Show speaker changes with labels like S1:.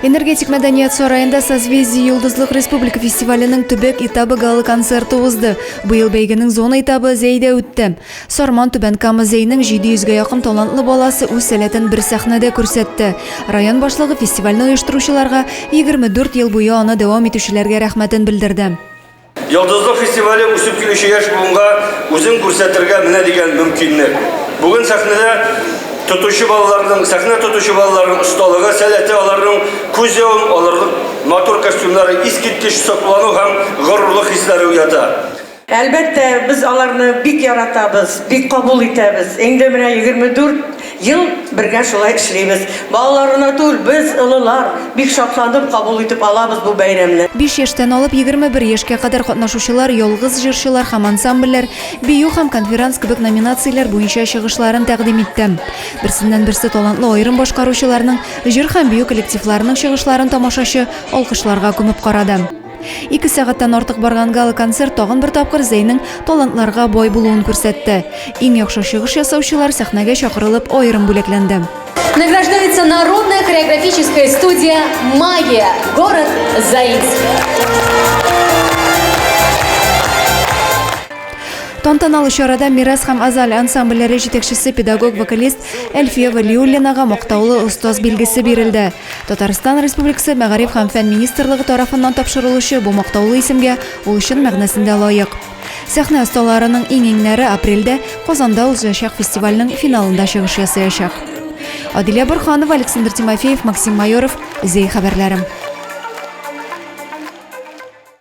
S1: Энергетик мәдәният сараенда Созвездие Йолдызлык республика фестиваленең төбәк этабы гала-концерты узды. Быел бәйгенең зона этабы Зәйдә үтте. Сарман, Түбән Кама, Зәйнең 700 гә якын талантлы баласы үз сәләтен бер сәхнәдә күрсәтте. Район башлыгы фестивальне оештыручыларга, 24 ел буе аны дәвам итүчеләргә рәхмәтен белдерде.
S2: Йолдызлык фестивале үсеп килүче яшь буынга үзен күрсәтергә менә дигән мөмкинлек. Бүген сәхнәдә тотучы балаларның, сәхнә тотучы балаларның осталыгы, сәләте, аларның күз явын алырлык матур костюмнары искиткеч соклану һәм горурлык хисләре уята.
S3: Әлбәттә, без аларны бик яратабыз, бик кабул итәбез. Инде менә 24 Ел бергә шулай эшлибез. Балалар гына түгел, без, олылар, бик шатланып кабул итеп алабыз бу бәйрәмне.
S1: Биш яшьтән алып 21 яшькә кадәр катнашучылар ялгыз җырчылар һәм ансамбльләр, бию һәм конферанс кебек номинацияләр буенча чыгышларын тәкъдим итте. Берсеннән-берсе талантлы аерым башкаручыларның, җыр һәм бию коллективларының чыгышларын тамашачы алкышларга күмеп карады. Ике сәгатьтән артык барган гала-концерт тагын бер тапкыр Зәйнең талантларга бай булуын күрсәтте. Иң яхшы чыгыш ясаучылар сәхнәгә чакырылып аерым бүләкләнде.
S4: Награждается народная хореографическая студия «Магия», город Заинск.
S1: Тантаналы чарада Мирас һәм Азаль ансамбльләре җитәкчесе педагог-вокалист Әлфия Вәлиуллинага мактаулы остаз билгесе бирелде. Татарстан Республикасы Мәгариф һәм фән министрлыгы тарафыннан тапшырылучы бу мактаулы исемгә ул чын мәгънәсендә лаек. Сәхнә осталарының иң-иңнәре апрельдә Казанда узачак фестивальнең финалында чыгыш ясаячак. Адилә Борһанова, Александр Тимофеев, Максим Майоров, Зәй хәбәрләре.